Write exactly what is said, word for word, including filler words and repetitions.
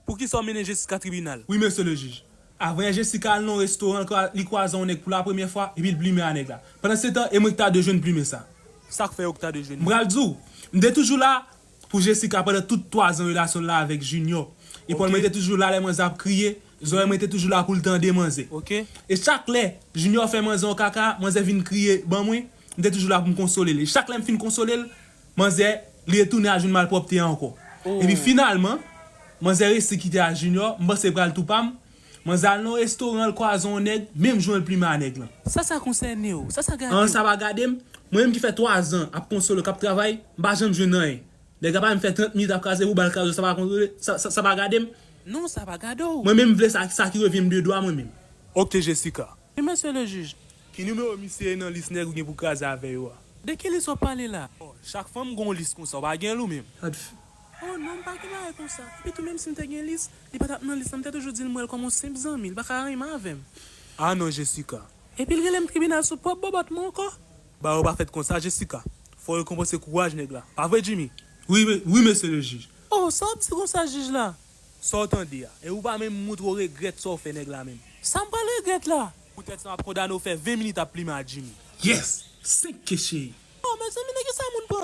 Poukisa w mennen Jessica tribinal? Wi, mesye le jij. Avan yè, Jessica al nan yon restoran, li kwa- li kwaze yon nèg pou la premyè fwa, epi l plimen a nèg la. Pandan se tan, e mwen ki ta dwe jwenn plimen sa. Sa k fè ou ki ta dwe jwenn? M pral di w, m te toujou la pou Jessica pandan tout twa zan relasyon l la avèk Junior. Epi mwen te toujou la lè manzè ap kriye, zòrèy mwen te toujou la pou l tande manzè. Ok. E chak lè Junior fè manzè yon kaka, manzè vin kriye ban mwen, m te toujou la pou m konsole l. E chak lè m fin konsole l, manzè, li retounen al jwenn malpwòpte a ankò. Epi finalman, manzè resi kite a Junior, m panse pral tou pa m. Manzè al nan yon restoran, l kwaze yon nèg, menm jan l plimen a nèg lan. Sa sa konsène w? Sa sa gade An, w? Sa pa gade m. Mwen menm ki fè twa zan ap konsole w, k ap travay, m pa janm jwenn anyen. Nèg la pa menm fè trant minit ap kraze pou bal kraze w, sa pa konsole, sa, sa, sa pa gade m. Non, sa pa gade w. Mwen menm m vle sa, sa ki revyen m de dwa mwen menm. Ok, Jessica. Wi, mesye le jij. Ki nimewo misye ye nan lis nèg ou gen pou kraze avè yo a? De ki lis w ap pale la? Oh, chak fanm gon lis konsa, w pa gen l ou menm? Sa t f- Oh non, m pa gen bagay konsa. Epi tou, menm si m te gen lis, li pa t ap nan lis lan, m te toujou di l m wè l kòm yon senp zanmi, li pa ka anyen avè m. Ah non, Jessica. Epi l rele m tribinal sou pwòp bòbòt mwen ankò. Bagay yo pa fèt konsa, Jessica. Fò w rekonpanse kouraj nèg la. Pa vre, Jimmy? Wi, me- wi, mesye le jij. Oh, sa w ap di konsa, jij la? Sa w tande a? E ou pa menm montre w regrèt sa w fè nèg la menm? Sa m pral regrèt la? Poutèt sa, m ap kondane w fè ven minit ap plimen a Jimmy. Yes! Senk ke cheri. Oh, mezanmi, nan ki sa moun pran?